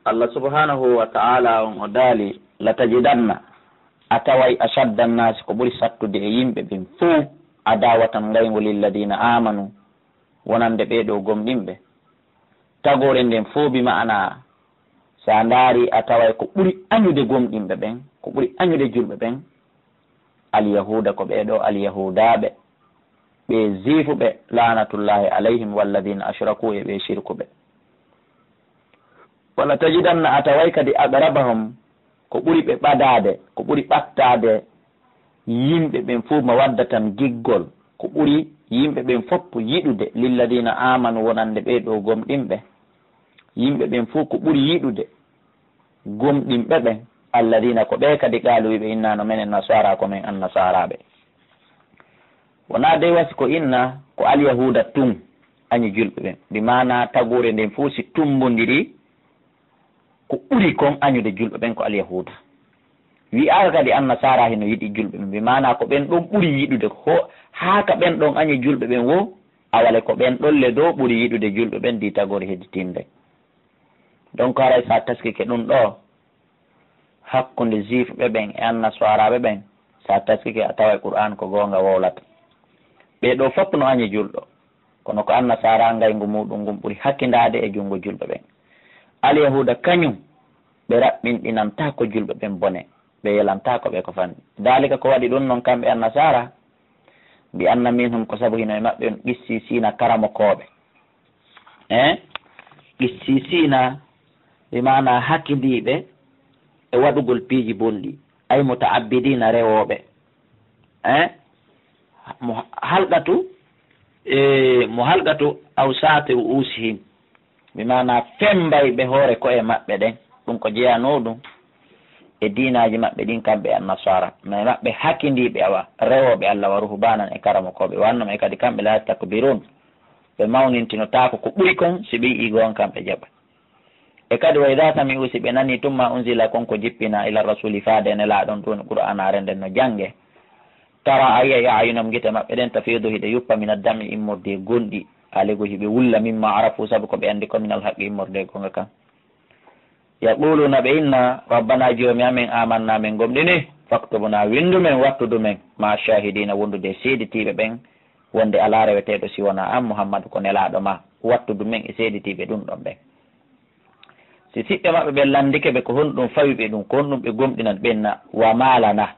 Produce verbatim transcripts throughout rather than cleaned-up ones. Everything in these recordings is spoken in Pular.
Allah subhanahu wa ta'ala on o daali, "Latajidanna, a taway ashadda annaasi ko ɓuri sattude e yimɓe ɓen fow, adawatan ngayngu lilladina amanu, wonande ɓee ɗoo gomɗinɓe." Tagoore nden fow bi ma'ana, si a ndaari a taway ko ɓuri añude gomɗinɓe ɓen, ko ɓuri añude julɓe ɓen, alyahuuda ko ɓee ɗoo alyahudaaɓe, ɓee ziifuɓe, laanatullaahi alayhim, walladina ashraku e ɓee shirkuɓe. Wala tajidanna a taway kadi aqrabahum, ko ɓuri ɓe ɓadaade, ko ɓuri ɓattaade yimɓe ɓen fow mawaddatan giggol, ko ɓuri yimɓe ɓen fow yiɗude lilladina amanu wonande ɓee ɗoo gomɗinɓe. Yimɓe ɓen fow ko ɓuri yiɗude gomɗinɓe ɓen, alladina ko ɓee kadi qaalu wiɓe inna no menen nasara ko men annasaraaɓe. Wonaa dey wasi ko inna ko alyahuuda tun añi julɓe ɓen, bi maana taguure nden fow si tumbondiri ko ɓuri kon añude julɓe ɓen ko alyahuuda. Wi'aaka kadi annasaara hino yiɗi julɓe ɓen, bi maana ko ɓen ɗon ɓuri yiɗude ko haa ka ɓen ɗon añi julɓe ɓen wo, awale ko ɓen ɗon le dow ɓuri yiɗude julɓe ɓen di tagoore hedditinde. Donc haray sa taskike ɗun ɗoo, hakkunde juifɓe ɓen e annaswaraaɓe ɓen, sa taskike a taway Qur'aan ko goonga wowlata. Ɓee ɗoo fow no añi julɗo, kono ko annasaara ngayngu muuɗun ngun ɓuri hakkindaade e junngo julɓe ɓen. Alyahuuda kañun, ɓe raɓɓinɗinantaako julɓe ɓen bone, ɓe yelantaako ɓe ko fanɗi. Daalika ko waɗi ɗun non kamɓe annasaara, bi anna minhum ko sabu hino e maɓɓe on qissisiina karamokooɓe. Eh? Qissisiina, bi maana hakindiiɓe e waɗugol piiji bonɗi, ay muta'abbidiina rewooɓe. Eh? Mo halqatu, eh, mo halqatu awsaati ru'uusihim, bi maana fembayɓe hoore ko'e maɓɓe ɗen, ɗun ko jeyanoo ɗun e diinaaji maɓɓe ɗin kamɓe annasaara, mais maɓɓe hakindiiɓe awa rewooɓe Allah wa ruhbaanan e karamokooɓe, wa annahum e kadi kamɓe la yastakbiruun, ɓe mawnintinotaako ko ɓuri kon, si ɓe yi'ii goonga kan ɓe jaɓa. E kadi, wa idaa sami'uu, si ɓe nanii tun, maa unzila, kon ko jippinaa, ila rasuli, faade e Nelaaɗo on, ɗun woni Qur'aanaare nden no jannge, tara, a yi'ay, a'yunahum, gite maɓɓe ɗen, tafiidu, hiɗe yuppa, mina dam'i, immorde e gonɗi, alego hiɓe wulla, mimmaa arafuu, sabu ko ɓe anndi kon, minal haqqi, immorde e goonga kan. Yaquuluuna, ɓe inna, rabbanaa, Joomi amen, aamannaa, men gomɗini, faktubnaa, winndu men, wattu du men, ma'a shaahidiina, wondude e seeditiiɓe ɓen, wonde alaa reweteeɗo si wonaa an, Muhammadu, ko Nelaaɗo maa, wattu du men e seeditiiɓe ɗun ɗon ɓen. Si siɓɓe maɓɓe ɓen lanndike ɓe ko honɗun fawi ɓe ɗun, ko honɗun ɓe gomɗinani, ɓe inna, wa maa lanaa,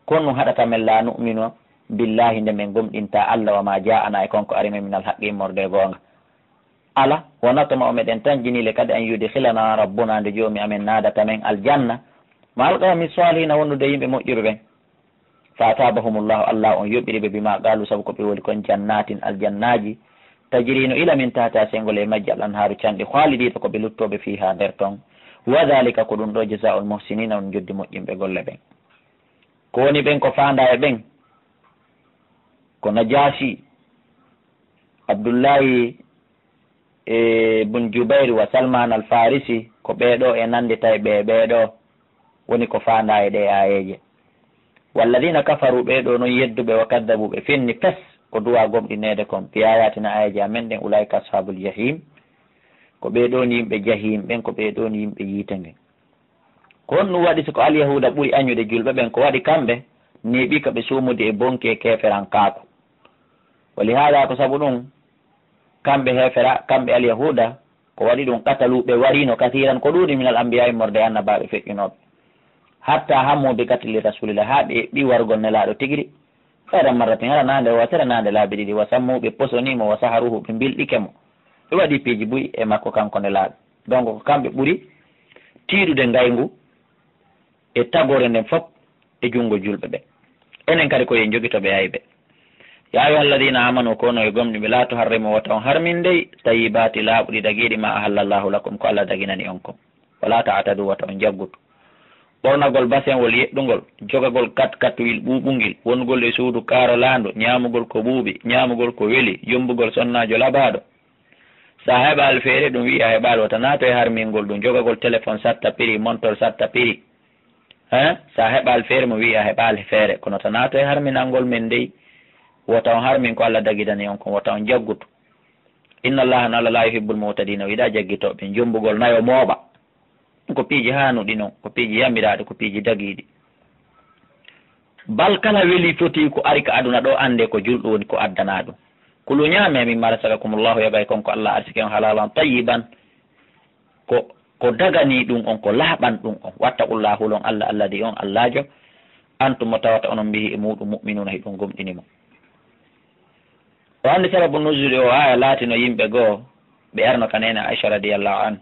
ko honɗun haɗata men, laa nu'minu billaahi, nde men gomɗintaa Alla, wa maa jaa'anaa, e kon ko ari men, minal haqqi, immorde e goonga. Alaa, wa natma'u, meɗen tanƴinii le kadi, an yudkhilanaa rabbunaa, nde Joomi amen naadata men aljanna, ma'al qawmi saalihiina, wondude e yimɓe moƴƴuɓe ɓen. Fa asaabahumullahu, Alla on yoɓiri ɓe, bimaa qaaluu, sabu ko ɓe woli kon, jannaatin, aljannaaji, tajrii no ila min tahtihaa, sengol e majji, al anhaaru, canɗi, khaalidiina, ko ɓe luttooɓe, fiihaa, nder ton. Wa daalika, ko ɗun ɗoo, jazaa'ul muhsiniina, woni njoddi moƴƴinɓe golle ɓen. Ko woni ɓen ko faandaa e ɓen? Ko Najaasi, Abdullaahi e Bun Jubayr wa Salmaan al Faarisi, ko ɓee ɗoo e nanndita e ɓee, ɓee ɗoo woni ko faandaa e ɗee aayeeje. Walladiina kafaruu, ɓee ɗoo non yedduɓe, wa kaddabuu, ɓe fenni pes, ko duwaa gomɗineede kon, bi aayaatinaa, aayeeje amen ɗen, ulaa'ika ashaabul jahiim, ko ɓee ɗoo woni yimɓe jahiim ɓen, ko ɓee ɗoo woni yimɓe yiite ngen. Ko honɗun waɗi si ko alyahuuda ɓuri añude julɓe ɓen? Ko waɗi kamɓe neeɓii ka ɓe suumude e bonki e keeferankaaku. Wa lihaadaa, ko sabu ɗun, kamɓe heefera, kamɓe alyahuuda, ko waɗi ɗun qataluu, ɓe wariino, kasiiran, ko ɗuuɗi, minal anbiyaa'i, immorde e annabaaɓe feƴƴunooɓe. Hattaa hammuu bi qatli rasuulillaahi, haa ɓe eɓɓii warugol Nelaaɗo tigiri. Khayra marratin, hara naande wootere, naande laabi ɗiɗi, wa sammuu, ɓe posonii mo, wa saharuuhu, ɓe mbilɗike mo. Ɓe waɗii piiji buy e makko kanko Nelaaɗo. Donc, ko kamɓe ɓuri tiiɗude ngayngu e tagoore nden fow e junngo julɓe ɓen. Enen kadi ko yo en jogito ɓe ayɓe. Yaa ayyuhal ladiina aamanuu, ko onon e gomɗinɓe, laa tuharrimuu, wota on harmin dey, tayyibaati, laaɓuɗi, dagiiɗi, maa ahallallaahu lakum, ko Alla daginani on kon. Wa laa ta'taduu, wota on jaggutu. Ɓornagol basenwol yeɗɗungol, jogagol kat-kat wil ɓuuɓungil, wonugol e suudu kaarolaandu, ñaamugol ko ɓuuɓi, ñaamugol ko weli, jommbugol sonnaajo labaaɗo. Si a heɓaali feere, ɗun wi'i a heɓaali, wota naatu e harmingol ɗun, jogagol telefon satta piri, montor satta piri. Hein? Si a heɓaali feere, mo wi'i a heɓaali feere, kono wota naatu e harminangol men dey. Wota on harmin ko Alla dagidani on kon, wota on jaggutu. Inna Allaaha, no Alla, laa yuhibbul mu'tadiina, o yiɗaa jaggitooɓe, jommbugol nayo mooɓa. Ko piiji haanuɗi non, ko piiji yamiraaɗi, ko piiji dagiiɗi. Bal kala welii fotii ko ari ka aduna ɗoo, anndee ko julɗo woni ko addanaa ɗum. Kulu ñaamee mimmaa razaqakumullahu, yoga e kon ko Alla arsike on, halaalan tayyiban, ko, ko daganii ɗum on, ko laaɓan ɗum on. Wattaqullaha, hulon Alla, alladhi, on Allaajo, antum, mo tawata onon, bihi, e muuɗum, mu'minuuna, hiɗon gomɗini mo. O anndi sababu nuzuli oo aaya laatino yimɓe goo, ɓe arno ka neene Aisha radiyallahu anha.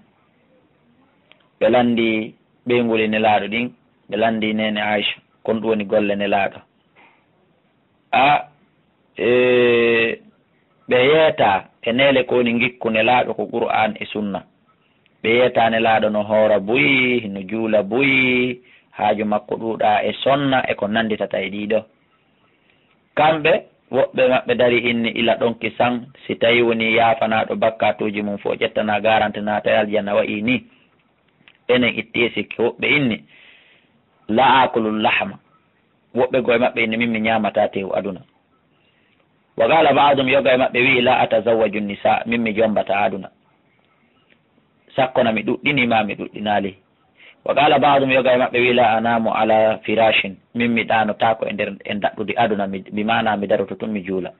Ɓe lanndii ɓeynguuli Nelaaɗo ɗin, ɓe lanndii neene Aisha, kon ɗum woni golle Nelaaɗo. A, e, ɓe yeetaa e neele ko woni ngikku Nelaaɗo ko Qur'aan e Sunna. Ɓe yeetaa Nelaaɗo no hoora buy, no juula buy, haaju makko ɗuuɗaa e sonna e ko nannditata e ɗii ɗoo. Kamɓe, woɓɓe maɓɓe darii inni ila ɗon kisan, si tawii wonii yaafanaaɗo bakkaatuuji mun fow, ƴettanaa garanti naata e aljanna wa'ii nii. Enen itti e sikke, woɓɓe inni, "La aakulu lahma." Woɓɓe goo e maɓɓe inni, "Min mi ñaamataa teewu aduna." Wa qaala ba'duhum, yoga e maɓɓe wi'i, "La atazawwaju nisaa, min mi jombataa aduna. Sakko na mi ɗuɗɗinii maa mi ɗuɗɗinaali." Wa qaala ba'duhum, yoga e maɓɓe wi'i, "La anaamu ala firaashin, min mi ɗaanotaako e nder, e ndaɗɗudi aduna, mi, bi maanaa mi daroto tun mi juula."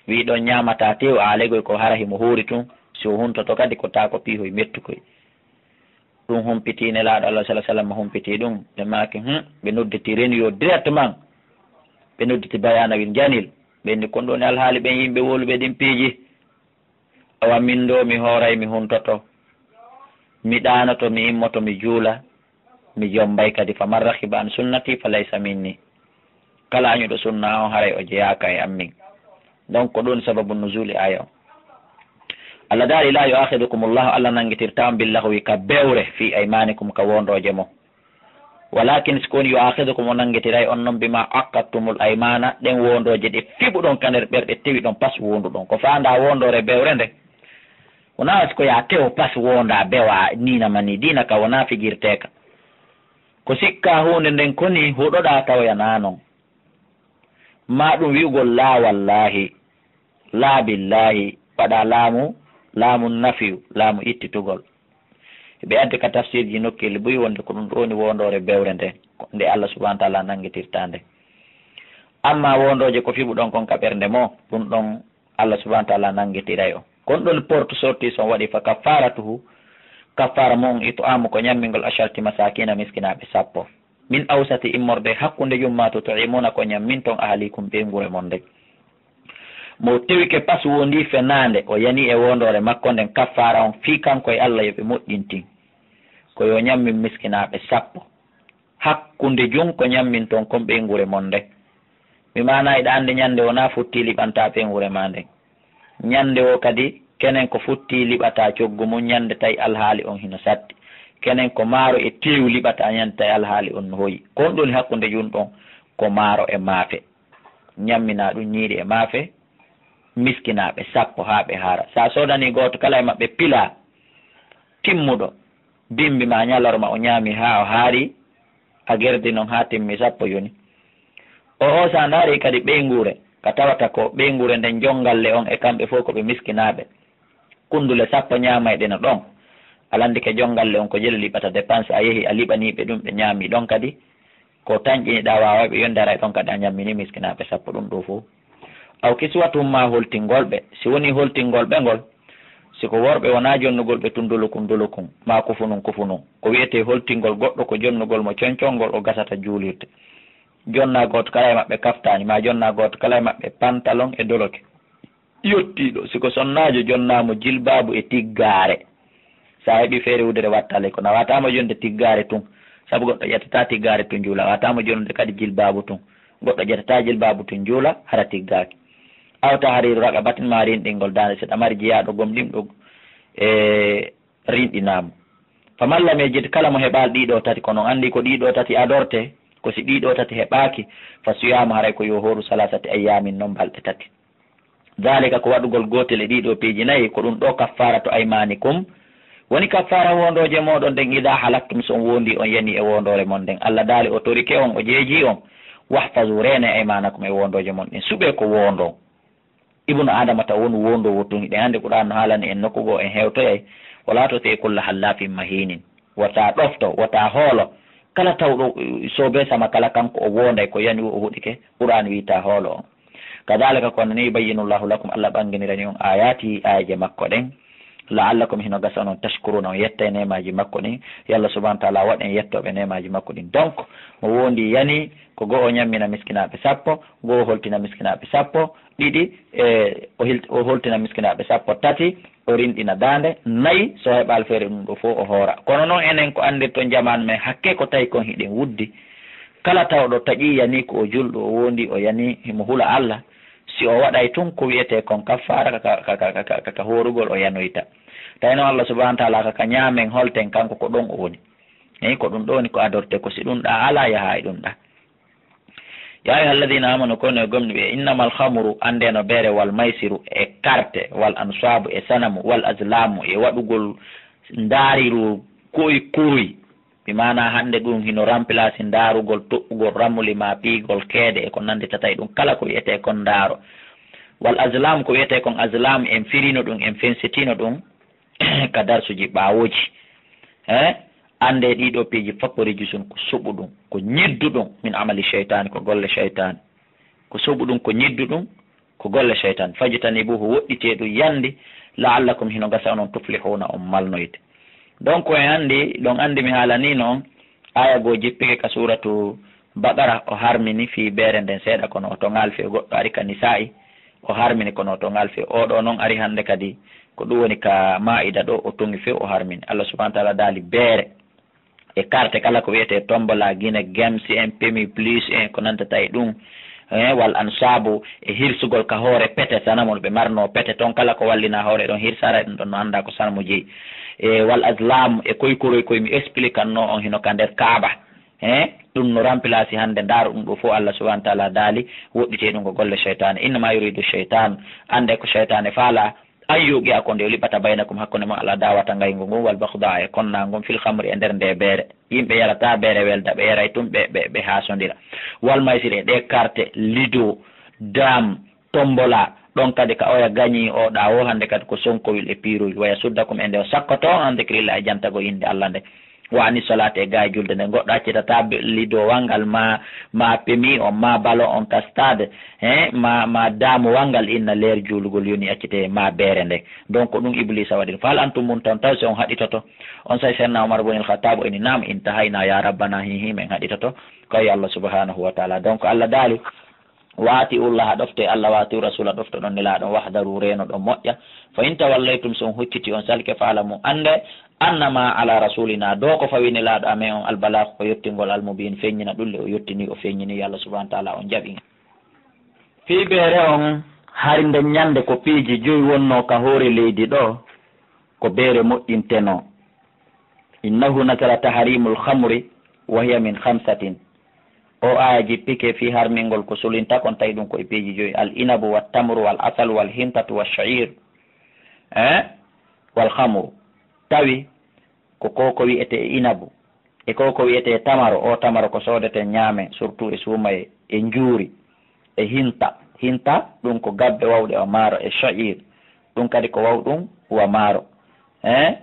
Wi'i ɗon ñaamataa teewu, a alegoy ko hara himo hoori tun, si o huntoto kadi ko taa ko piihoy mettukoy. Ɗum humpitii Nelaaɗo Allah sallallaahu alayhi wa sallam, humpitii ɗum. Ɓe maaki, hmm, ɓe nodditi Renio directement. Ɓe nodditi Bayaana wil Janil. Ɓe inni, "Kon ɗoo woni alhaali ɓen yimɓe wowluɓe ɗin piiji. Awa min ɗoo, mi hooray, mi huntoto. Mi ɗaanoto, mi immoto, mi juula. Mi jombay kadi. Faman raxiba an sunnati fa laysa minni. Kala añuɗo sunna on, haray o jeyaaka e an min." Donc, ko ɗun sababu nuzuli aaya on. Allah daali, "La yu'akhidhukumullahu, Allah nangitirtaa on, billaghwi, ka bewre, fi aymanikum, ka wondooje mon. Walakin, si ko woni, yu'akhidhukum, o nangitiray on non, bima aqadtumul aymana, ɗen wondooje ɗe fiɓuɗon ka nder ɓerɗe, tewiɗon pas wonduɗon." Ko faandaa wondoore bewre nde, wonaa si ko yaa tewo pas wondaa bewaa niina ma nii, diina ka wonaa fijirteeka. Ko sikkaa huunde nden ko nii huɗoɗaa tawoya naa non. Maa ɗum wi'ugol laa wallaahi, laa billaahi, waɗaa laamu, laamu nafiyu, laamu ittitugol. Ɓe addi ka tafsirji nokkeeli buy wonde ko ɗum ɗoo woni wondoore bewre nde, nde Allah subhanahu wa ta'ala nangitirta nde. Amma wondooje ko fiɓuɗon kon ka ɓernde mo, ɗum ɗon Allah subhanahu wa ta'ala nangitiray on. Kon ɗon porte sortie si on waɗi, fa kaffaratuhu, kaffara mu'un it'amu ko ñammingol asharati masakina miskinaaɓe sappo. Min awsati immorde hakkunde jum ma tut'imuna ko ñamminton ahlikum ɓeynguure mon nden. Mo tewike pas wondi fenaande, o yani e wondoore makko nden kaffara on fii kanko e Allah yo ɓe moƴƴintin. Ko yo ñammin miskinaaɓe sappo. Hakkunde jun ko ñamminton kon ɓeynguure mon nden. Mi maana hiɗa anndi ñande wonaa futti liɓantaa ɓeynguure maa nden. Ñande woo kadi, kenen ko futti liɓataa coggu mun ñande tawi alhaali on hino satti. Kenen ko maaro e teewu liɓataa ñande tawi alhaali on no hoyi. Ko honɗun woni hakkunde jun ɗon? Ko maaro e maafe. Ñamminaa ɗun ñiiri e maafe, miskinaaɓe sappo haa ɓe haara. Si a soodanii gooto kala e maɓɓe pilaa timmuɗo, bimbi maa ñalorma o ñaami haa o haari, a gerdi non haa timmi sappo yoni. O, o, si a ndaarii kadi ɓeynguure, ka tawata ko ɓeynguure nden jonngalle on e kamɓe fow ko ɓe miskinaaɓe. Kundule sappo ñaamayɗe no ɗon. A landike jonngalle on ko jelu liɓata dépense, a yehi a liɓanii ɓe ɗum, ɓe ñaami ɗon kadi. Ko tanƴiniɗaa waawayɓe yonde, haray ɗon kadi a ñammini miskinaaɓe sappo ɗum ɗoo fow. Aw kiswatuhum, maa holtingol ɓe. Si wonii holtingol ɓe ngol, si ko worɓe, wonaa jonnugol ɓe tun dolokun dolokun, maa kufunun kufunun. Ko wi'etee holtingol goɗɗo ko jonnugol mo concol ngol o gasata juulirde. Jonnaa gooto kala e maɓɓe kaftaani, maa jonnaa gooto kala e maɓɓe pantalon e doloke. Yottiiɗo, si ko sonnaajo, jonnaa mo jilbaabu e tiggaare. Si a heɓii feere wudere, wattaali ko na waataama jonde tiggaare tun, sabu goɗɗo ƴettataa tiggaare tun juula. Waataama jonde kadi jilbaabu tun, goɗɗo ƴettataa jilbaabu tun juula, hara tiggaaki. Aw tahriiru raqabatin, maa rinɗingol daande, si ɗa mari jiyaaɗo gomɗinɗo, e rinɗinaa mo. Faman lam yajid, kala mo heɓaali ɗii ɗoo tati, kono on anndi ko ɗii ɗoo tati adorte, ko si ɗii ɗoo tati heɓaaki, fa siyaamu, haray ko yo hooru salaasati ayyaamin non balɗe tati. Daalika, ko waɗugol gootel e ɗii ɗoo piiji nayi, ko ɗum ɗoo kaffaaratu aymaanikum, woni kaffaara wondooje mooɗon ɗen, idaa halaftum, si on woondii on yanii e wondoore mon nden. Alla daali o torike on, o jeejii on, wahfazu, reenee aymaanakum e wondooje mon ɗen, suɓee ko woondon. Ibnu Aadama taw wonu woondoowo tun, hiɗen anndi Qur'aana no haalani en nokku goo, en hewtoyay, walaa tutii kulla hallaafin mahiinin. Wota ɗofto, wota hoolo. Kala tawɗo, eh, soobee sama kala kanko o woonday ko yani o huɗike, Qur'aana wi'i taa hoolo on. Kadhalika ko non ni yubayyinu Allahu lakum, Allah ɓanginirani on aayaatihi, aayeeje makko ɗen, la'allakum, hino gasa onon, tashkuruuna, on yetta e neemaaji makko ɗin, yo Allah subhaanahu wa ta'aalaa waɗ en yettooɓe neemaaji makko ɗin. Donc, mo woondii yanii ko go'o ñammina miskinaaɓe sappo, go'o holtina miskinaaɓe sappo, ɗiɗi, e, o hil-, o holtina miskinaaɓe sappo, tati, o rinɗina daande, nayi, so heɓaali feere ɗum ɗoo fow o hoora. Kono non enen ko anndirton jamaanu men, hakkee ko tawi kon hiɗen wuddi. Kala tawɗo taƴii yanii ko o julɗo, o woondii o yanii, himo hula Allah, si o waɗay tun ko wi'etee kon kaffaara ka, ka, ka hoorugol, o yanoyta. Tawi non Allah subhaanahu wa ta'aalaa ka, ka ñaamen holten kanko, ko ɗon o woni. Eyi, ko ɗum ɗoo woni ko adortee, ko si ɗum ɗaa alaa, yahaa e ɗum ɗaa. Yaa ayyuhal ladiina aamanu, ko onon gomɗinɓe, innamal khamru, anndee no beere, wal maysiru, e karte, wal ansaabu, e sanamu, wal azlaamu, e waɗugol ndaariru koy koy. Bi maanaa hannde ɗum hino remplacer ndaarugol, toɓɓugol ramuli maa piygol keede e ko nannditata e ɗum, kala ko wi'etee kon ndaaro. Wal azlaamu, ko wi'etee kon azlaamu, en firino ɗum, en fensitino ɗum ka darsuuji ɓaawooji. He? Anndee ɗii ɗoo piiji fof ko rijsun, ko soɓuɗum, ko ñidduɗum, min amali shaytaani, ko golle shaytaani. Ko soɓuɗum, ko ñidduɗum, ko golle shaytaani. Fajtanibuuhu, woɗɗitee ɗum, yanndee, la'allakum, hino gasa onon, tuflihuuna, on malnoyte. Donc, en anndi, ɗon anndi mi haalaniino on, aaya goo jippike ka suuratu Baqara, o harmini fii beere nden seeɗa, kono o toŋaali fii goɗɗo, ari ka Nisaa'i, o harmini, kono o toŋaali fii. Oo ɗoo non ari hannde kadi, ko ɗum woni ka Maa'ida ɗoo, o toŋi fii, o harmini. Allah subhaanahu wa ta'aalaa daali beere e karte, kala ko wi'etee tombola, gine, gems en, pemi plus en, ko nannditata e ɗum, eh, wal ansaabu, e hirsugol ka hoore pete, sanamol ɓe marnoo pete ton, kala ko wallinaa hoore ɗon hirsa, haray ɗum ɗon no anndaa ko sanamu jeyi. E wal azlaamu, e koy koroy koy mi expliquannoo on hino ka nder Kaaba. Eh, ɗum no remplacer hannde, ndaaro ɗum ɗoo fof Allah subhaanahu wa ta'aalaa daali, woɗɗitee ɗum ko golle shaytaani. Innamaa yuriidu shaytaanu, anndee ko shaytaane faalaa, an yuqi'a, ko nde o liɓata, baynakum, hakkunde mon, al adawata, ngayngu ngun, wal bagdaa, e konnaangu ngun, fil khamri, e nder ndee beere. Yimɓe yarataa beere welda, ɓe yaray tun, ɓe, ɓe, ɓe haasondira. Wal maysir, e ɗee karte, lido, dam, tombola, ɗon kadi ka oya gañi o ɗaa woo, hannde kadi ko sonkowil e piiroyil. Wa yasuddakum, e nde o sakkoto on, an dikrillaahi, e jantagol innde Allah nde. Wa ani solaati, e gaa e julde nde. Goɗɗo accitataa be-, lido wal ngal, maa, maa pemi on, maa balo on ka stade, eh, maa, maa damu wal ngal inna leer juulugol yoni accitee, maa beere nde. Donc, ko ɗum Ibliisa waɗiri. Fa hal antum muntahun, taw si on haɗitoto? Onsay Seydina Umar bun al-Khattab o inni, naam, intahaynaa yaa Rabbanaa, hihi, men haɗitoto. Ko e Allah subhaanahu wa ta'aalaa. Donc, Allah daali, wa ati'u Llaaha, ɗoftee Allah, wa ati'u Rasuula, ɗoftoɗon Nelaaɗo on, wahdaruu, reenoɗon, moƴƴa. Fa in tawallaytum, si on hucciti, on salke, fa'lamu, anndee, annamaa alaa rasuulinaa, ɗoo ko fawii Nelaaɗo amen on, al-balaaghu, ko yottingol, al-mubiin, feññina ɗum le o yottini, o feññini, yo Allah subhaanahu wa ta'aalaa on jaɓin. Fii beere on, hari nden ñannde ko piiji joy wonnoo ka hoore leydi ɗoo, ko beere moƴƴintenoo. Innahu nazala tahriimul khamri wa hiya min khamsatin. O aaya jippike fii harmingol ko sulinta kon, tawi ɗum ko e piiji joy: al inabu, wat tamru, wal asalu, wal hintatu, wash sha'iir, eh, wal khamru. Tawi ko ko, ko wi'etee e inabu, e ko, ko wi'etee tamaro. O tamaro ko soodeten, ñaamen, surtout e suumayee, e njuuri, e hinta. Hinta, ɗum ko gabbe wawɗe wa maaro, e sha'iir, ɗum kadi ko wawɗum wa maaro. Eh?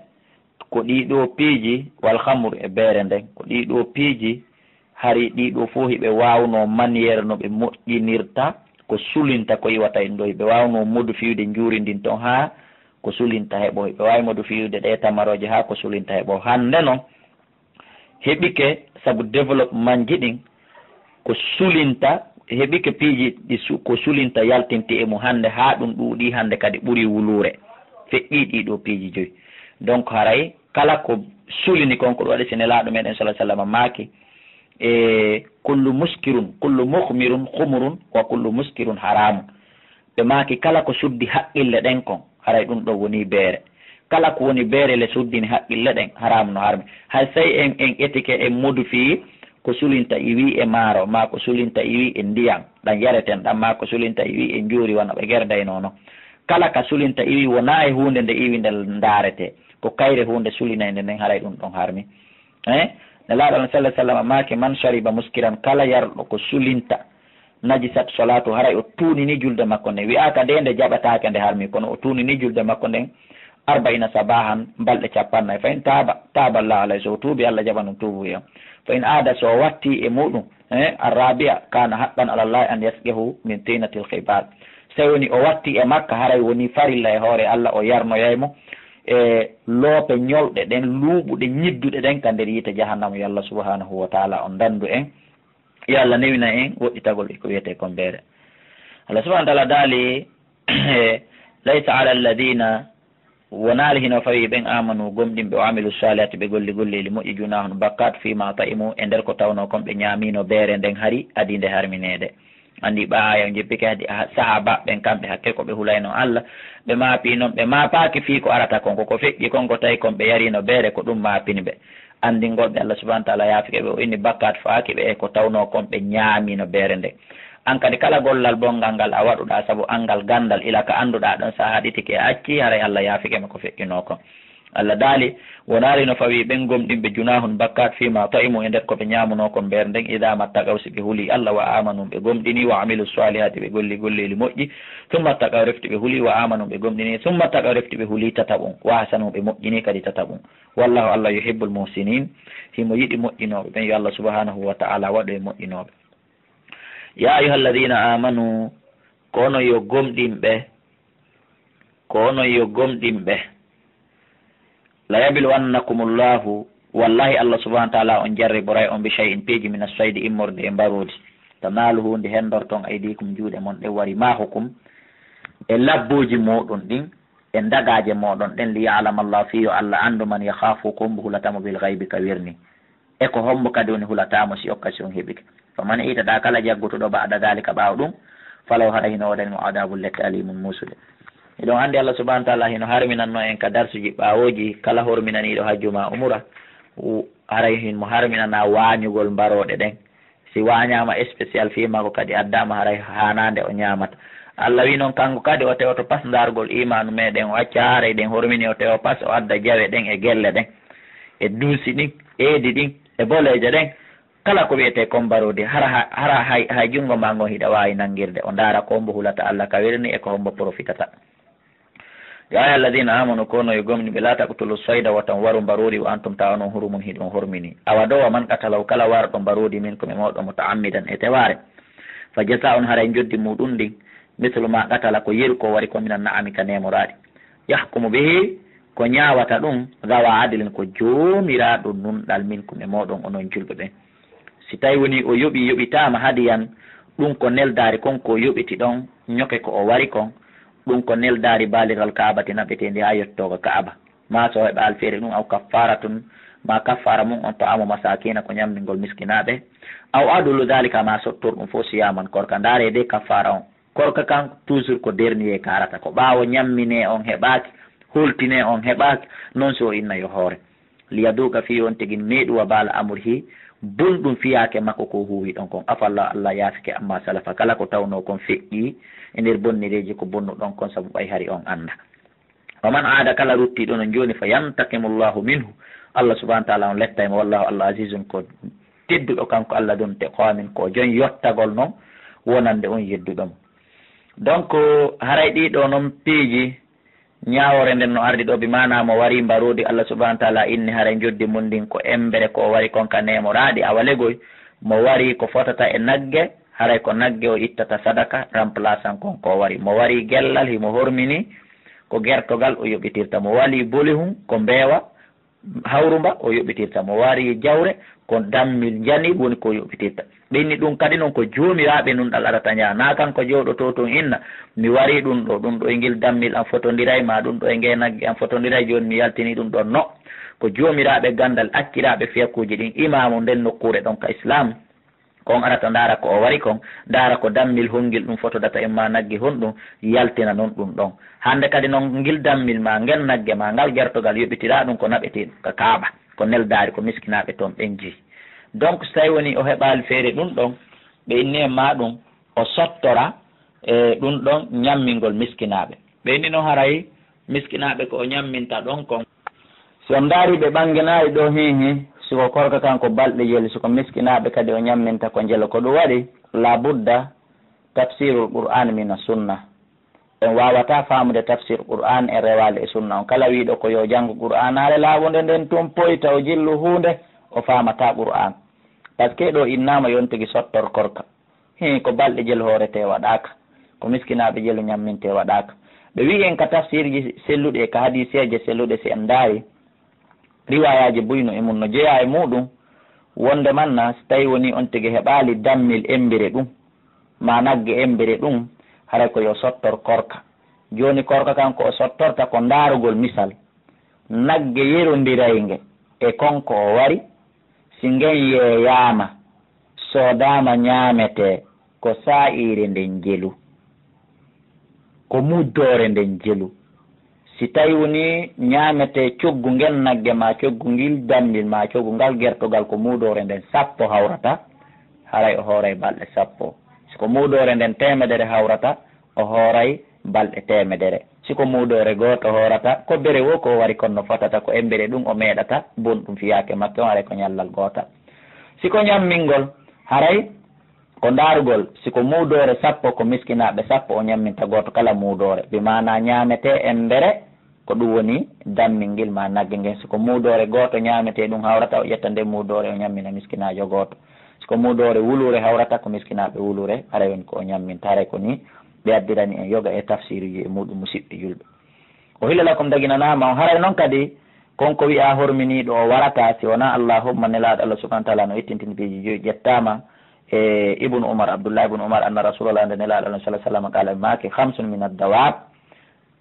Ko ɗii ɗoo piiji, wal khamru, e beere nden, ko ɗii ɗoo piiji, hari ɗii ɗoo fof hiɓe waawnoo manière no ɓe moƴƴinirta ko sulinta ko iwata en ɗoo. Hiɓe waawnoo modifiyude njuuri ndin ton haa ko sulinta heɓoo. Hiɓe waawi modifiyude ɗee tamarooje haa ko sulinta heɓoo. Hannde non, heɓike sabu développement ji ɗin, ko sulinta, heɓike piiji ɗi su-, ko sulinta yaltinti e mum hannde, haa ɗum ɗuuɗii hannde kadi ɓurii wuluure, feƴƴii ɗii ɗoo piiji joy. Donc, haray kala ko sulini kon, ko ɗum waɗi si Nelaaɗo meɗen, sallallahu alaihi wasallam, maaki, e, kullu muskirun, kullu mukhmirun khumrun, wa kullu muskirun haramun. Ɓe maaki, kala ko suddi haqqille ɗen kon, haray ɗum ɗon wonii beere. Kala ko woni beere le suddini haqqille ɗen, haraamu no harmi. Hay sey en, en etike, en modifii ko sulinta iwii e maaro, maa ko sulinta iwii e ndiyan ɗan yareten ɗan, maa ko sulinta iwii e njuuri, wano ɓe gerdaynoo non. Kala ka sulinta iwii wonaa e huunde nde iwi nde ndaaretee, ko kayre huunde sulinaynde nden, haray ɗum ɗon harmi. Eh? Nelaaɗo on, sallallahu alaihi wasallam, maaki, man shariba muskiran, kala yarɗo ko sulinta, najisat salatu, haray o tuunini julde makko nden. Wi'aaka de nde jaɓataake, nde harmi, kono o tuunini julde makko nden. أربعين صباحا, balɗe cappanɗe nayi. فإن تاب, تاب الله عليه, so o tuubi, Alla jaɓan ɗum tuubuye on. فإن عاد, so o watti e muɗum, eh, الرابعة, كان حقا على الله أن يسقيه من طينة الخبال. So woni o watti e Makka, haray woni farilla e hoore Alla, o yarnoyay mo e loope ñolɗe ɗen, luuɓuɗe, ñidduɗe ɗen ka nder yiite Jahannama. Yo Alla subhanahu wa ta'ala on dandu en. Yo Alla newina en woɗɗitagol e ko wiyetee kon beere. Alla subhanahu wa ta'ala daali, ليس على الذين, wonaali hino fawii ɓen, آمنوا, gomɗinɓe, وعملوا الصالحات, ɓe golli golleeli moƴƴi, جناح, bakkaatu, فيما طعموا, e nder ko tawnoo kon ɓe ñaamiino beere nden hari adii nde harmineede. Anndi ɓaa aaya on jippike hadi ha-, sahaabaaɓe ɓen, kamɓe hakke ko ɓe hulayno Alla, ɓe maapii non, ɓe maapaaki fii ko arata kon, ko ko feƴƴi kon, ko tawi kon ɓe yariino beere, ko ɗum maapini ɓe. Anndingol ɓe Alla subhanahu wa ta'ala yaafike ɓe, o inni bakkaatu faaki ɓe e ko tawnoo kon ɓe ñaamiino beere nden. An kadi kala gollal bonngal ngal a waɗuɗaa sabu anngal ganndal, ila ka annduɗaa ɗon, so a haɗitike a accii, haray Alla yaafike ma ko feƴƴunoo kon. Alla daali, wonaali no fawii ɓen gomɗinɓe جناح bakkaatu فيما طعموا e nder ko ɓe ñaamunoo kon beere nden, إذا ما اتقوا si ɓe hulii Alla, وآمنوا ɓe gomɗinii, وعملوا الصالحات ɓe golli golleeli moƴƴi, ثم اتقوا refti ɓe hulii, وآمنوا ɓe gomɗinii, ثم اتقوا refti ɓe hulii tataɓun, وأحسنوا ɓe moƴƴinii kadi tataɓun. والله Alla يحب المحسنين, himo yiɗi moƴƴinooɓe ɓen, yo Alla subhanahu wa ta'ala waɗu e moƴƴinooɓe. يا أيها الذين آمنوا, ko onon yo gomɗinɓe, ko onon yo gomɗinɓe. ليبلونكم الله, wallaahi Alla subhanahu wa ta'ala on jarriboray on, بشيء, piiji, من الصيد, immorde e mbaroodi, تناله, ndi hendorton, أيديكم, juuɗe mon ɗen, ورماحكم, e labbuuji mooɗon ɗin, e ndagaaje mooɗon ɗen, ليعلم الله, fii yo Alla anndu, من يخافه, ko hombo hulata mo, بالغيب, ka wirnii. E ko hombo kadi woni hulataa mo si occasion heɓike? فمن اعتدى, kala jaggutuɗo, بعد ذلك, ɓaawo ɗum, فله, haray hino woodani mo, عذاب, lette, أليم, muusude. Hiɗon anndi Alla subhanahu wa ta'ala hino harminanno en ka darsuji ɓaawooji, kala horminaniiɗo hajju maa umura, u-, haray himo harminana waañugol mbarooɗe ɗen. Si waañaama spécial fii maako kadi addaama, haray haanaande o ñaamata. Alla wi'i non kanko kadi o tewoto pas ndaargol iimaanu meɗen, o acca haray ɗen hormini, o tewo pas, o adda jawe ɗen e gelle ɗen, e duusi ɗin, eedi ɗin, e boleeje ɗen. Kala ko wi'etee kon mbaroodi, hara ha-, hara hay, hay junngo maa ngon hiɗa waawi nanngirde, o ndaara ko hombo hulata Alla ka wirnii e ko hombo profitata. يا أيها الذين آمنوا, ko onon yo gomɗinɓe, لا تقتلوا الصيد, wota on waru mbaroodi, وأنتم, tawa onon, حرم, hiɗon horminii. Awa ɗoo, ومن قتله, kala warɗo mbaroodi, منكم, e mooɗon, متعمدا, e tewaare, فجزاء, haray njoddi muuɗum ndin, مثل ما قتل, ko yeru ko wari kon, من النعم, ka neemoraaɗi. يحكم به, ko ñaawata ɗum, ذوا عدل, ko joomiraaɗo nunɗal, منكم, e mooɗon, onon julɓe ɓen. Si tawi wonii o yoɓii, yoɓitaama, هديا, ɗum ko neldaari kon ko o yoɓiti ɗon, ñoke ko o wari kon, ɗum ko neldaari, بالغ الكعبة, naɓeteendi haa yottoo ka Ka'aba. Maa si o heɓaali feere ɗum, أو كفارة, maa kaffaara mun on, طعام مساكين, ko ñammingol miskinaaɓe, أو عدل ذلك, maa sottor ɗum fof, صياما, korka. Ndaaree de kaffaara on. Korka kan, toujours ko dernier ka arata. Ko ɓaawo ñamminee on heɓaaki, holtinee on heɓaaki, non si o inna yo hoore. ليذوق, fii on tigi meeɗu, وبال أمره, bonɗum fiyaake makko ko o huuwi ɗon kon. عفا الله, Alla yaafike, عما سلف, kala ko tawnoo kon feƴƴii e nder bonnereeji ko bonnuɗon kon, sabu ɓay hari on anndaa. ومن عاد, kala ruttii ɗon non jooni, فينتقم الله منه, Alla subhanahu wa ta'ala on lettay mo. والله, Alla, عزيز, ko tedduɗo kanko Alla, ذو انتقام, ko jon yottagol non, wonande on yedduɗo mo. Donc, haray ɗii ɗoo non piiji, ñaawoore nden no ardi ɗoo, bi maanaa mo warii mbaroodi, Alla subhanahu wa ta'ala inni haray njoddi mun ndin ko embere ko o wari kon ka neemoraaɗi, awa legoy, mo warii ko fotata e nagge, haray ko nagge o ittata sadaka, remplaçant kon ko o wari. Mo warii gellal, himo hormini, ko gertogal o yoɓitirta. Mo warii bolihun, ko mbeewa, hawrumba, o yoɓitirta. Mo warii jawre, ko dammil njanir woni ko o yoɓitirta. Ɓe inni ɗum kadi non ko joomiraaɓe nunɗal arata njaha. Naa kanko jooɗotoo tun inna, mi warii ɗum ɗoo, ɗum ɗoo e ngil dammil an fotondiray, maa ɗum ɗoo e ngee nagge an fotondiray, jooni mi yaltinii ɗum ɗoo. No, ko joomiraaɓe ganndal acciraaɓe fiyakuuji ɗin, imaamu nden nokkuure ɗon ka Islaam. Kon arata ndaara ko o wari kon, ndaara ko dammil hongil ɗum fotodata, imma nagge honɗum, yaltina non ɗum ɗon. Hannde kadi non ngil dammil maa ngen nagge maa ngal gertogal yoɓitiraa ɗum ko naɓetii ka Kaaba, ko neldaari ko miskinaaɓe toon ɓen jeyi. Donc so tawi woni o heɓaali feere ɗum ɗon, ɓe inni e maa ɗum o sottora e ɗum ɗon ñammingol miskinaaɓe. Ɓe inni non haray miskinaaɓe ko o ñamminta ɗon kon. Si on ndaarii ɓe ɓanginaayi ɗoo, hiihi, si ko korka kan ko balɗe jelu, si ko miskinaaɓe kadi o ñamminta ko njelo, ko ɗum waɗi, laa budda, tafsiirul Qur'aani mina sunna. En waawataa faamude tafsir Qur'aan en rewaali e sunna on. Kala wi'uɗo ko yo janngu Qur'aanaare laaɓunde nden tun poyta o jillu huunde, o faamataa Qur'aan. Parce que ɗoo innaama yo on tigi sottor korka. Hii, ko balɗe jelu hooretee waɗaaka, ko miskinaaɓe jelu ñammintee waɗaaka. Ɓe wi'i en ka tafsiirji selluɗi e ka hadiiseeje selluɗe, si en ndaari, riwaayaaji buy no e mun no jeyaa e muuɗum, wonde manna si tawii wonii on tigi heɓaali dammil emmbere ɗum, maa nagge emmbere ɗum, haray ko yo sottor korka. Jooni korka kan ko o sottorta ko ndaarugol misal, nagge yerondiraynge e kon ko o wari, si ngen yeeyaama, soodaama ñaametee, ko saa'iire nden jelu. Ko muddoore nden jelu. Si tawii wonii ñaametee coggu ngen nagge maa coggu ngil dammil maa coggu ngal gertogal ko muudoore nden sappo hawrata, haray o hooray balɗe sappo. Si ko muudoore nden teemedere hawrata, o hooray balɗe teemedere. Si ko muudoore gooto hoorata, ko bere woo ko o wari kon no fotata, ko emmbere ɗum o meeɗata, bonɗum fiyaake makke on, haray ko ñallal gootal. Si ko ñammingol, haray ko ndaarugol, si ko muudoore sappo, ko miskinaaɓe sappo o ñamminta gooto kala muudoore, bi maanaa ñaametee emmbere, ko ɗum woni dammingel maa nagge ngen. Si ko muudoore gooto ñaametee ɗum hawrata, o ƴetta nde muudoore o ñammina miskinaajo gooto. Si ko muudoore wuluure hawrata, ko miskinaaɓe wuluure, haray woni ko o ñamminta. Haray ko nii ɓe addirani en yoga e tafsiiruuji e muuɗum, musiɓɓe julɓe. O hila lakum daginanaama on. Haray non kadi, kon ko wi'aa horminiiɗo o warataa si wonaa Allahumma, Nelaaɗo Allah subhaanahu wa ta'aalaa no ittintini piiji joyi ƴettaama e Ibnu Umar, Abdullah ibnu Umar, anna Rasuulallaahi, nde Nelaaɗo Allah sallallaahu alayhi wa sallam qaala, ɓe maaki, "Khamsun min ad-dawaab",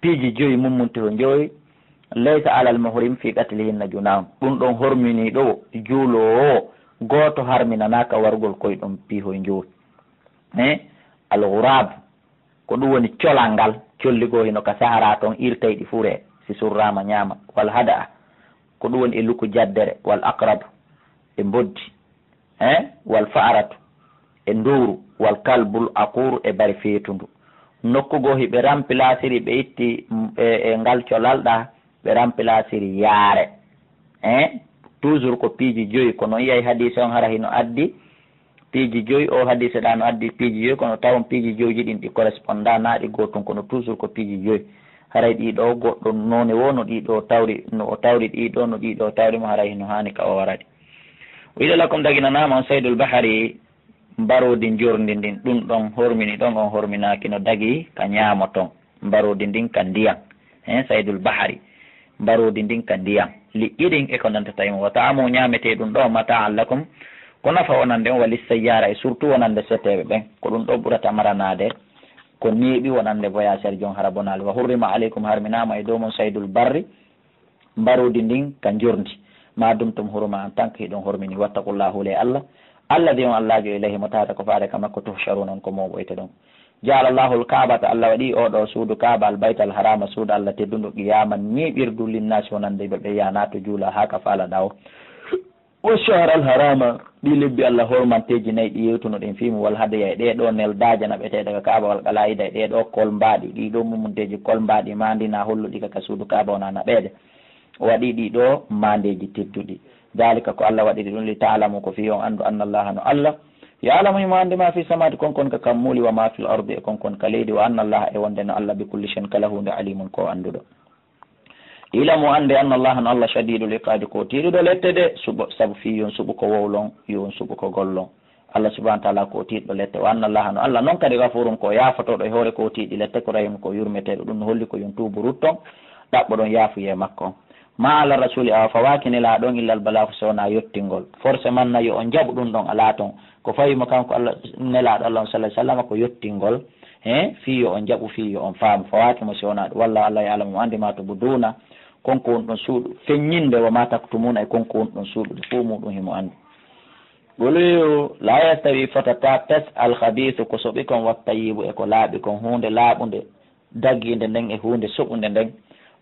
piiji joyi mummunte ko joyi, "laysa alal muhrim fi qatlihinna junaahun." Ɗum ɗon horminiiɗo o, juuloowo o, gooto harminanaaka warugol koyɗum piihoy joyi. Eh, al-ghuraab, ko ɗum woni colal ngal, colli goo hino ka Sahara ton, irtay ɗi furee, si surraama ñaama. Wal hada'a, ko ɗum woni e luku jaddere, wal aqrab, e mboddi, eh, wal fa'ratu, e ndowru, wal kalbul aquru, e bari feetundu. Nokku goo hiɓe rampilasiri, ɓe itti, mm, e, e ngal colal ɗaa, ɓe rampilasiri yaare. Eh, toujours ko piiji joyi, kono yi'ay hadiise on hara hino addi piiji joyi, o hadiise ɗaa no addi piiji joyi, kono tawon piiji joyji ɗin ɗi corresponda, naa ɗi gootun, kono toujours ko piiji joyi. Haray ɗii ɗoo goɗɗo noone woo no ɗii ɗoo tawri, no o tawri ɗii ɗoo, no ɗii ɗoo tawri mo, haray hino haani ka o wara ɗi. O ila lakum daginanaama on Saydul Bahari, mbaroodi njorndi ndin, ɗum ɗon hormini ɗon, on horminaaki no dagi ka ñaamo ton. Mbaroodi ndin ka ndiyan. Hen Saydul Bahari. Mbaroodi ndin ka ndiyan. Liƴƴi ɗin e ko nantata e mum. Wa ta'amu, ñaametee ɗum ɗoo, mata'an lakum, ko nafa wonande on, wa lissayyaara, e surtout wonande seteeɓe ɓen. Ko ɗum ɗoo ɓurata maranaade ko neeɓi wonande voyageur jon hara bonaali. Wa hurrima alaykum, harminaama e dow mon Saydul Barri, mbaroodi ndin ka njorndi. Ma dumtum huruma, en tant que hiɗon hormini. Wattaqullaha, hulee Allah. Alladhi, on Allaajo, ilayhi, mo tahata ko faade ka makko, tuhsharuna, on ko mooɓoyteɗon. Ja'ala Allahu al-Ka'bata, Allah waɗi oo ɗoo suudu Kaaba, al-Bayta al-Harama, suudu Allah teddundu, qiyaman, neeɓirdu, linnaasi, wonande yimɓe ɓe, yaa naato juula haa ka faalaɗaa o. Wa shahra al-harama, ɗii lebbi Allah hormanteeji nayi ɗi yewtunoɗen fii mun, wal hadaya, e ɗee ɗoo neldaaje naɓeteeɗe ka Kaaba, wal qalaa'ida, e ɗee ɗoo kolmbaaɗi, ɗii ɗoo mummunteeji kolmbaaɗi maandinaa holluɗi ka, ka suudu Kaaba wonaa naɓeede. O waɗi ɗii ɗoo maandeeji tedduɗi. Daalika, ko Allah waɗiri ɗum, li ta'lamu, ko fii on anndu, anna Allaha, no Allah, ya'lamu, himo anndi, ma fi samawaati, kon kon ka kammuuli, wa ma fil ardi, e kon kon ka leydi, wa anna Allaha, e wonde no Allah, bi kulli shay'in, kala huunde, alimun, ko annduɗo. I'lamu, annde, anna Allaha, no Allah, shadidul iqaabi, ko tiiɗuɗo lette de, suɓo, sabu fii yo on suɓu ko wowlon, yo on suɓu ko gollon. Allah subhanahu wa ta'ala ko tiiɗɗo lette. Wa anna Allaha, no Allah non kadi, ghafurun, ko yaafotooɗo e hoore ko tiiɗi lette, ko rahimun, ko yurmeteeɗo. Ɗum no holli ko yo on tuubu, rutton, ɗaɓɓoɗon yaafuyee makko. Ma ala rasuli, awa fawaaki Nelaaɗo on, illa al balaagu, si wonaa yottingol. Forcément na yo on jaɓu ɗum ɗon, alaa ton. Ko fawi mo kanko Allah, Nelaaɗo Allah on, sallallahu alaihi wasallam, ko yottingol. He, fii yo on jaɓu, fii yo on faamu. Fawaaki mo si wonaa ɗum. Wallahu, Allah, ya'lamu, mo anndi, ma tubduuna, kon ko wonɗon suuɗu, feññinde, wa ma taktumuuna, e kon ko wonɗon suuɗude, fuu muuɗum himo anndi. Ɓoleyo, laa yastawi, fotataa pes, alhabiisu, ko soɓi kon, wattayyibu, e ko laaɓi kon. Huunde laaɓunde, dagiinde nden, e huunde soɓunde nden,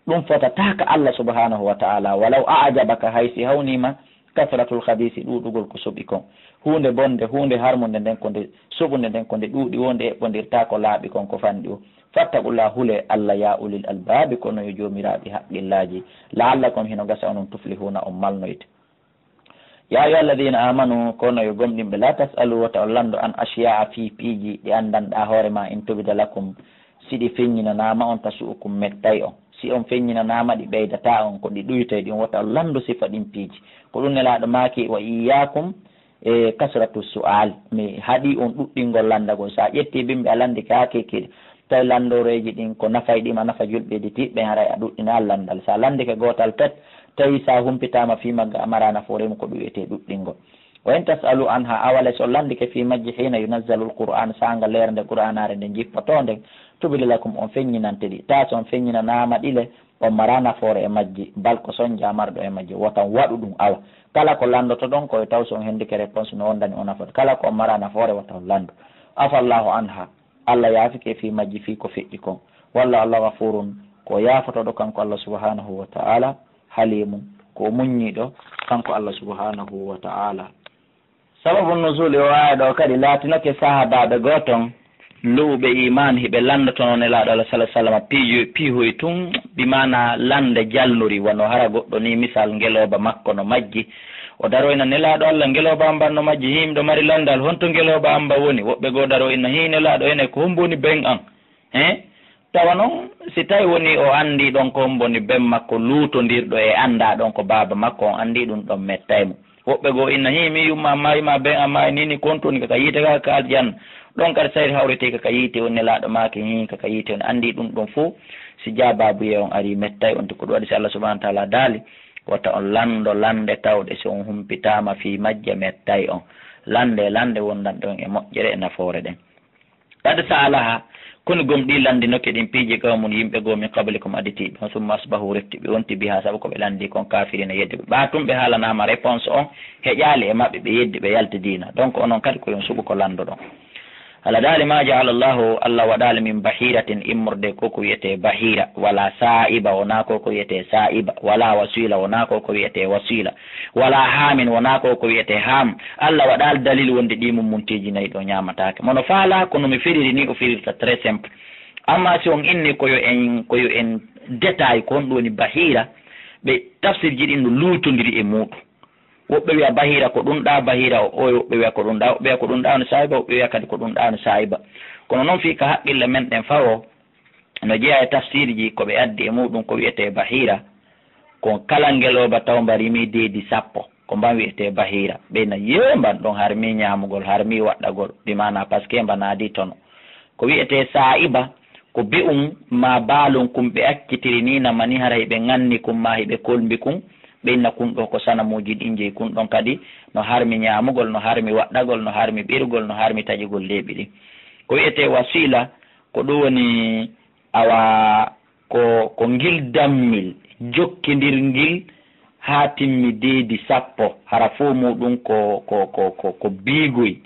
ɗum fotataa ka Allah subhanahu wa ta'ala. Walaw a'jabaka, hay si hawniima, kasratul habiisi, ɗuuɗugol ko soɓi kon. Huunde bonde, huunde harmunde nden, ko nde soɓunde nden, ko nde ɗuuɗi woo, nde eɓɓondirtaa ko laaɓi kon, ko fanɗi o. Fattaqullaha, hulee Allah, yaa ulil albaabi, kono yo joomiraaɓe haqqillaaji. La'allakum, hino gasa onon, tuflihuuna, on malnoyte. Yaa ayyuha alladina amanu, kono yo gomɗinɓe, la tasalu, wota on lanndo, an ashiya'a, fii piiji ɗi anndanɗaa hoore maa, in tubda lakum, Si ɗi feññinanaama on, tasu'ukum, mettay on. Si on feññinanaama, ɗi ɓeydataa on, ko ɗi ɗuytoy ɗin, wota on lanndu sifa ɗin piiji. Ko ɗun Nelaaɗo maaki, wa iyyaakum e kasratu su'al, mi haɗii on ɗuɗɗingol lanndagol. Si a ƴettii bimbi a lanndike haa kiikiiɗe, tawi lanndooreeji ɗin ko nafay ɗi ma nafa julɓe heɗitiiɓe ɓen, haray a ɗuɗɗinaa lanndal. Si a lanndike gootal pet, tawi si a humpitaama fii magga a maraa nafoore mum, ko ɗun wi'etee ɗuɗɗingol. Wa in tas'alu anha, awa le si on lanndike fii majji, hiina yunazzalul Qur'aan, saanga leere nde Qur'aanaare nden jippotoo nden, tubdi lakum, on feññinante ɗi. Taa si on feññinanaama ɗi le, on maraa nafoore e majji, bal ko sonjaa marɗo e majji, wota on waɗu ɗun. Awa, kala ko lanndotoɗon ko e taw si on hendike réponse no wondani on nafoore. Kala ko on maraa nafoore, wota on lanndu. Afallaahu anha, Alla yaafike fii majji fii ko feƴƴi kon. Wallaahu, Alla, ghafuurun, ko yaafotooɗo kanko Alla subhaanahu wa ta'aala, haliimun, ko o muññiiɗo kanko Alla subhaanahu wa ta'aala. Sababu nuzuuli oo aaya ɗoo kadi laatinoke sahaabaaɓe goo ton, lu'uɓe iimaan, hiɓe lanndotonoo Nelaaɗo Alla sallallaahu alayhi wa sallam piiju-, piihoy tun, bi maanaa lannde jalnuri, wano hara goɗɗo nii, misal, ngelooba makko no majji. O daroyna Nelaaɗo Alla, ngelooba an ban no majji, hii miɗo mari lanndal, honto ngelooba an ban woni? Woɓɓe goo daroyna, hii Nelaaɗo, enee, ko hombo woni ben an? Hee? Tawa non, si tawi wonii o anndii ɗon ko hombo woni ben makko luutondirɗo e anndaa ɗon ko baaba makko, on anndii ɗun ɗon mettay mo. Woɓɓe goo inna, hii, min yumma an maayi ma ben an maayi nii nii, ko honto woni ka, ka yiite ka, ka aljanna? Ɗon kadi sayri hawritike ka yiite, on Nelaaɗo maaki, hii, ka, ka yiite on. Anndii ɗun ɗon fow, si jaabaabuyee on arii, mettay on. Ko ɗun waɗi si Alla subhaanahu wa ta'aalaa daali, wota on lanndo lannde tawɗe si on humpitaama fii majje, mettay on. Lannde, lannde wondanɗe on e moƴƴere e nafoore ɗen. Qad sa'alahaa, koni gom ɗi lanndinoke ɗin piiji qawmun, yimɓe goo, min qablikum, aditiiɓe on, summa asbahu, refti ɓe wonti, bihaa, sabu ko ɓe lanndii kon, kaafiriina, yedduɓe. Ɓaa tun ɓe haalanaama réponse on, heƴaali e maɓɓe, ɓe yeddi, ɓe yalti diina. Donc, onon kadi ko yo on suɓu ko lanndoɗon. Alla daali, maa ja'ala Allaahu, Alla waɗaali, min bahiiratin, immorde ko ko wi'etee bahiira, walaa saa'iba, wonaa ko ko wi'etee saa'iba, walaa wasiila, wonaa ko ko wi'etee wasiila. Walaa haamin, wonaa ko ko wi'etee haam. Alla waɗaali dalil wonde ɗii mummunteeji nayi ɗoo ñaamataake. Mo no faalaa, kono mi firiri nii o firirta très simple. Amma si on inni ko yo en, ko yo en détail, ko honɗun woni bahiira, ɓe tafsirji ɗin no luutondiri e muuɗun. Woɓɓe wi'a bahiira ko ɗun ɗaa, bahiira o, o, woɓɓe wi'a ko ɗun ɗaa, woɓɓe wi'a ko ɗun ɗaa no saa'iba, woɓɓe wi'a kadi ko ɗun ɗaa no saa'iba. Kono non fii ka haqqille men ɗen fawoo, no jeyaa e tafsiirji ko ɓe addi e muuɗun ko wi'etee bahiira, ko kala ngelooba tawmba rimii deedi sappo, ko mban wi'etee bahiira. Ɓe na yee mban ɗon harmii ñaamugol, harmii waɗɗagol, bi maanaa parce que mba naadii tono. Ko wi'etee saa'iba, ko be'un maa baalun kun ɓe accitiri nii na mani hara hiɓe ŋanni kun maa hiɓe kolmbi kun, ɓe inna kun ɗoo ko sanamuuji ɗin jeyi, kun ɗon kadi no harmi ñaamugol, no harmi waɗɗagol, no harmi ɓirugol, no harmi taƴugol leeɓi ɗin. Ko wi'etee wasiila, ko ɗun woni Awa ko, ko ngil dammil jokkindirngil haa timmi deedi sappo, hara fow muuɗun ko, ko, ko, ko, ko biigoy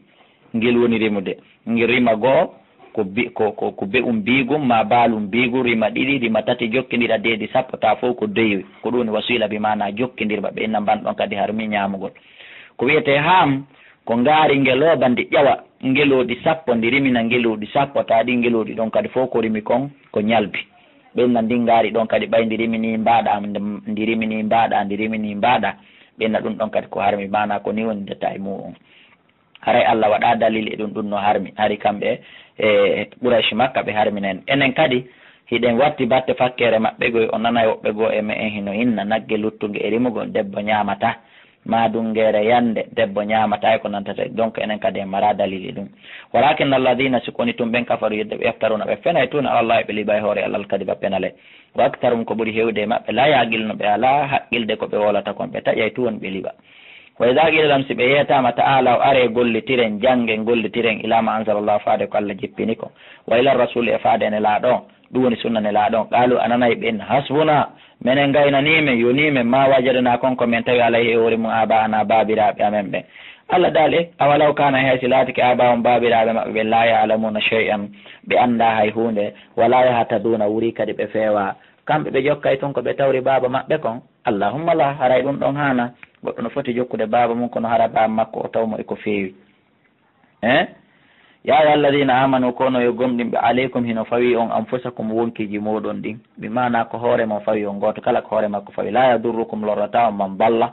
ngel woni rimude. Ngel rima goo, ko bi-, ko, ko, ko be'un biigun maa baalun biigun, rima ɗiɗi, rima tati, jokkindira deedi sappo, taa fow ko deyoy. Ko ɗun woni wasiila, bi maanaa jokkindirma, ɓe inna mban ɗon kadi harmi ñaamugol. Ko wi'etee haam, ko ngaari ngelooba, ndi ƴawa ngelooɗi sappo, ndi rimina ngelooɗi sappo, taa ɗin ngelooɗi ɗon kadi fow ko rimi kon ko ñalbi. Ɓe inna ndin ngaari ɗon kadi ɓay ndi riminii mbaaɗaa, ndi riminii mbaaɗaa, ndi riminii mbaaɗaa. Ɓe inna ɗun ɗon kadi ko harmi, maanaa ko nii woni détail muuɗun. Haray Alla waɗaa dalil e ɗun, ɗun no harmi. Hari kamɓe e Quraysh Makka ɓe harmina en. Enen kadi hiɗen watti batte fakkeere maɓɓe goy, o nanay woɓɓe goo e me'en hino inna nagge luttunge e rimugol debbo ñaamataa. Maa dungeere yande, debbo ñaamataa e ko nantata e, donc enen kadi en maraa dalili ɗun. Walaakinna alladhiina, si ko woni tun ɓen, kafaru, yedduɓe, yaftaruuna, ɓe fenay, tuuna, alallaahi, ɓe liɓay hoore Alla, alkadiba, penale. Wa aktharuhum, ko ɓuri heewude e maɓɓe, laa ya'qiluuna, ɓe alaa haqqilde ko ɓe wowlata kon, ɓe taƴay tun woni ɓe liɓa. Wa idhaa qiila lahum, si ɓe yeetaama, ta'aalaw, aree gollitiren, janngen, gollitiren, ilaa maa anzalallaahu, faade ko Alla jippini kon, wa ilar rasuuli, e faade e Nelaaɗo on, ɗun woni sunna Nelaaɗo on. Qaaluu, a nanay ɓe inna, hasbunaa, menen gaynanii men, yonii men, maa wajadnaa, kon ko men tawi, alayhi, e hoore mun, aabaa'anaa, baabiraaɓe amen ɓen. Alla daali, awalaw kaana, hay si laatike, aabaa'uhum, baabiraaɓe maɓɓe ɓen, laa ya'lamuuna shay'an, ɓe anndaa hay huunde, wa laa yahtaduuna, wurii kadi ɓe feewaa. Kamɓe ɓe jokkay tun ko ɓe tawri baaba maɓɓe kon? Allahumma laa, haray ɗun ɗon haanaa. Goɗɗo no foti jokkude baaba mun, kono hara baaba makko o taw mo e ko feewi. Eh? Yaa ayyuhalladiina aamanuu, ko onon yo gomɗinɓe, alaykum, hino fawii on, anfusakum, wonkiiji mooɗon ɗin. Bi maanaa ko hoore mon fawii on gooto, kala ko hoore makko fawii. Laa yadurrukum, lorrataa on, man dalla,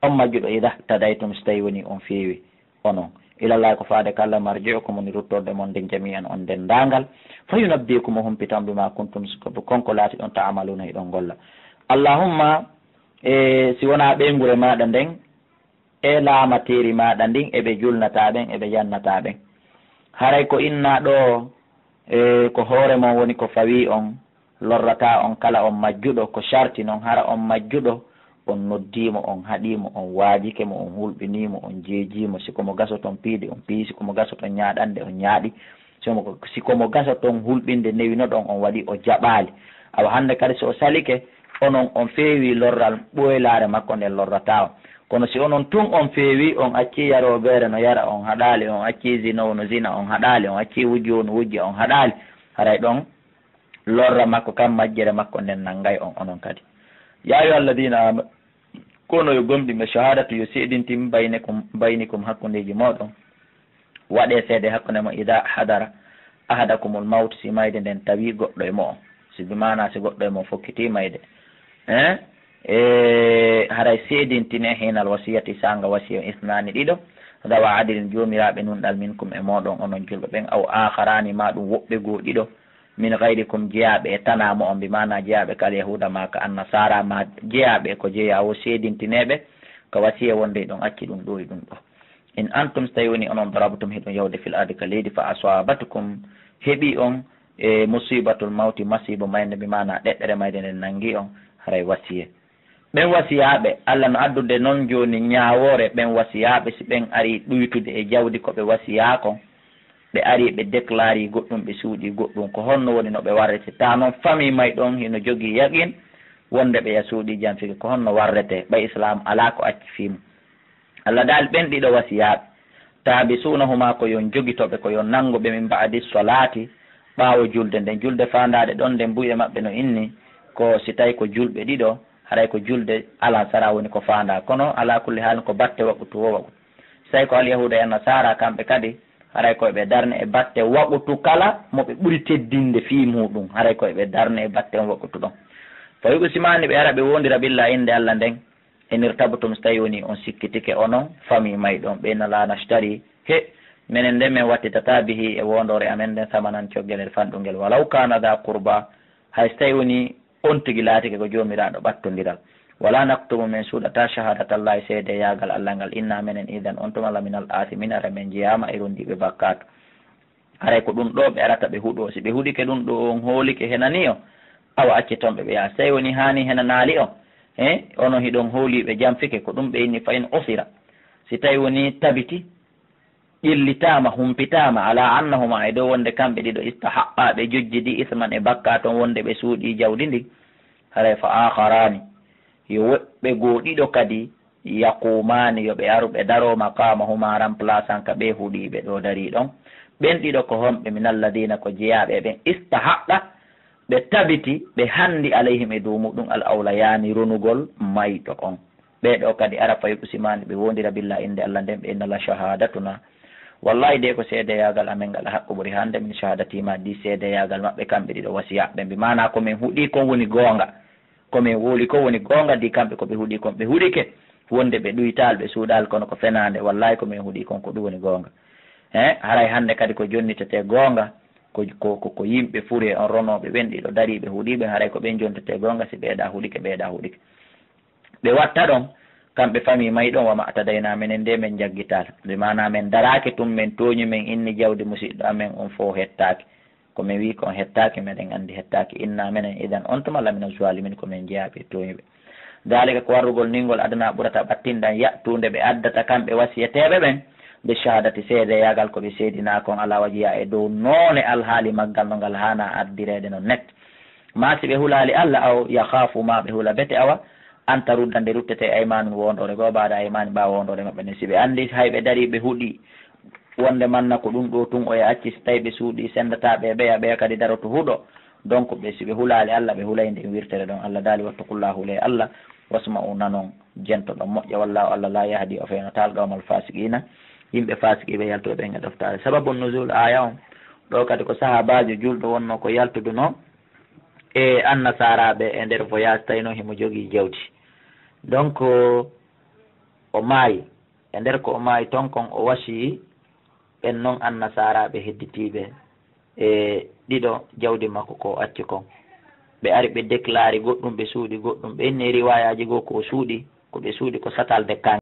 on majjuɗo, idaa htadaytum, si tawii wonii on feewi, onon. Ilallahi, ko faade ka Alla, marji'ukum, woni ruttorde mon nden, jami'an, on denndaangal. Fa yunabbi'ukum, o humpita on, bima kuntum, ko, kon ko laatiɗon, ta'maluna, hiɗon golla. Allahumma, e si wonaa ɓeynguure maaɗa nden, e laamateeri maaɗa ndin, e ɓe julnataa ɓen, e ɓe jannataa ɓen. Haray ko innaa ɗoo, e ko hoore mon woni ko fawii on, lorrataa on kala on majjuɗo, ko sharti non hara on majjuɗo, on noddii mo, on haɗii mo, on waajike mo, on hulɓinii mo, on jeejii mo, si ko mo gasoton piide, on piyi, si ko mo gasoton ñaaɗande, on ñaaɗi, si mo, si ko mo gasoton hulɓinde newinoɗon, on waɗi, o jaɓaali. Awa hannde kadi so o salike, onon on feewi lorral ɓoylaare makko nden lorrataa on. Kono si onon tun on feewi, on accii yaroo beere no yara, on haɗaali, on accii zinoowo no zina, on haɗaali, on accii wujjoowo no wujja, on haɗaali, haray ɗon lorra makko kan majjere makko nden nanngay on onon kadi. Yaa ayyuha alladina amanu, kono yo gomɗinɓe, shahadatu yo seedintin baynikum, baynikum hakkundeeji mooɗon. Waɗee seede hakkunde mon, ida hadara ahadakumul mawt, si mayde nden tawi goɗɗo e mo'on. Si bi maana si goɗɗo e mo'on fokkitii mayde. Hein? E haray seedintine hinal wasiyati, saanga wasiya, isnaani ɗiɗo, dawa adilin joomiraaɓe nunɗal minkum e mooɗon onon julɓe ɓen, aw aakharaani maa ɗum woɓɓe goo ɗiɗo, min ghayrikum jeyaaɓe e tanaa mo'on, bi maana jeyaaɓe kal yahuuda maa ka annasaara maa jeyaaɓe ko jeyaa woo seedintineeɓe ka wasiya wonde ɗon acci ɗum ɗoo e ɗum ɗoo. In antum, si tawi woni onon, darabtum hiɗon yahude fil ardi ka leydi, fa asabatukum heɓi on e musibatul mawti masiibo mayde, bi maana ɗeɗɗere mayde nden nangi on, haray wasiye. Ɓen wasiyaaɓe, Alla no addude non jooni ñaawoore ɓen wasiyaaɓe, si ɓen arii ɗuytude e jawdi ko ɓe wasiyaa kon, ɓe arii ɓe deklaarii goɗɗum, ɓe suuɗii goɗɗum, ko honno woni no ɓe warrete? Taa non famii may ɗon hino jogii yaqin wonde ɓe ya suuɗii janfike, ko honno warretee? Ɓay Islaam alaa ko acci fii mun. Alla daali ɓen ɗiɗo wasiyaaɓe, taabisuunahumaa, ko yo on jogito ɓe, ko yo on nanngu ɓe, min ba'di salaati, ɓaawo julde nden. Julde faandaade ɗon nden, buy e maɓɓe no inni ko si tawi ko julɓe ɗiɗo, haray ko julde alansara woni ko faandaa. Kono alaa kulli haalin ko batte waqutu woo waqutu. Si tawi ko alyahuuda e annasaara, kamɓe kadi, haray ko ɓe darne e batte waqutu kala mo ɓe ɓuri teddinde fii muuɗum, haray ko ɓe darne e batte on waqutu ɗon. Fa yuqsimaani, ɓe ara ɓe woondira, billaahi, innde Alla nden, in irtabtum, si tawi woni on sikkitike onon famii may ɗon, ɓe inna laa nashtari, he, menen nden men wattitataa bihi, e woondoore amen nden, samanan, coggel fanɗungel, walaw kaana daa qurba, hay si tawi woni on tigi laatike ko joomiraaɗo ɓattondiral. Wala naktumu, men suuɗataa, shahadatallaahi, seedeyaagal Alla ngal, inna menen, idan on tuma, laminal aasimiina, hara men jeyaama e rondiiɓe bakkaatu. Haray ko ɗum ɗoo ɓe arata ɓe huɗoo. Si ɓe huɗike ɗum ɗoo, on hoolike henanii on, awa acce ton ɓe, ɓe yaha. Si tawi woni haani henanaali on, he, onon hiɗon hoolii ɓe janfike, ko ɗum ɓe inni, fa in usira. Si tawi woni tabiti, ƴellitaama, humpitaama, ala annahuma, e dow wonde kamɓe ɗiɗo, istahaqqaa, ɓe jojjidi, isman, e bakkaatu on, wonde ɓe suuɗii jawdi ndin, haray fa aakharaani, yo woɓɓe goo ɗiɗo kadi, yaqumaani, yo ɓe aru ɓe daroo, maqaamahumaa, remplaçant ka ɓee huɗiiɓe ɗoo darii ɗon. Ɓen ɗiɗo ko honɓe? Min alladiina, ko jeyaaɓe e ɓen, istahaqqa, ɓe tabiti, ɓe hanndi, alayhim, e dow muɗum, al awlayaani, ronugol mayɗo on. Ɓee ɗoo kadi ara, fa yuqsimaani, ɓe woondira, billaahi, innde Alla nden, ɓe inna la shahaadatuna, wallaahi de ko seedeyaagal amen ngal haqqu ɓuri hannde min shahaadatihimaa, di seedeyaagal maɓɓe kamɓe ɗiɗo wasiyaaɓe ɓen. Bi maanaa ko men huɗii kon woni goonga. Ko men wowli kon woni goonga, di kamɓe ko ɓe huɗii kon ɓe huɗike, wonde ɓe ɗuytaali, ɓe suuɗaali, kono ko fenaande, wallaahi ko men huɗii kon ko ɗum woni goonga. He, haray hannde kadi ko jonnitetee goonga, ko, ko, ko, ko yimɓe furee on ronooɓe ɓen ɗiɗo darii ɓe huɗii ɓen, haray ko ɓen jontetee goonga si ɓeeɗaa huɗike, ɓeeɗaa huɗike. Ɓe watta ɗon, kamɓe famii may ɗon, wa ma atadaynaa, menen de men njaggitaali. Bi maanaa men daraaki tun, men tooñi, men inni jawdi musiɗɗo amen on fow hettaaki. Ko men wi'i kon hettaaki, meɗen anndi hettaaki. Innaa menen idan on tuma lamina zaalimiin, ko men jeyaaɓe e tooñuɓe. Daalika ko warrugol nii ngol adanaa ɓurata ɓattinɗan ya'tuunde ɓe addata kamɓe wasiyeteeɓe ɓen, bi shahaadati seedeyaagal ko ɓe seedinaa kon alaa wajiha e dow noone alhaali maggal no ngal haanaa addireede non net. Maa si ɓe hulaali Alla, aw yakhaafu maa ɓe hula bete awa, an tarudda nde ruttetee aymaanun woondoore goo, ba'da aymaanihim ɓaawo woondoore maɓɓe nden. Si ɓe anndi hay ɓe darii ɓe huɗii, wonde manna ko ɗum ɗoo tun o e acci, si tawi ɓe suuɗii senndataa ɓe, ɓeya, ɓeya kadi daroto huɗo. Donc ɓe, si ɓe hulaali Alla, ɓe hulay nden wirtere ɗon. Alla daali, wattaqullaaha, hulee Alla, wasma'u, nanon, jentoɗon, moƴƴa, wallaahu, Alla, laa yahdi, o feynataa, al qawmal faasiqiina, yimɓe faasiqiiɓe yaltuɓe ɓen e ɗoftaare. Sababu nuzuul aaya on, ɗoo kadi ko sahaabaajo juulɗo wonnoo ko yaltudunoo e annasaaraaɓe e nder voyage, tawi non himo jogii jawdi. Donc o maayi. E nder ko o maayi ton kon, o wasiyii Ɓen non Annasaaraaɓe hedditiiɓe e ɗiɗo jawdi makko ko o acci kon. Ɓe ari ɓe deklaari goɗɗum, ɓe suuɗi goɗɗum. Ɓe inni e riwaayaaji goo ko o suuɗi, ko ɓe suuɗi ko satal de kan.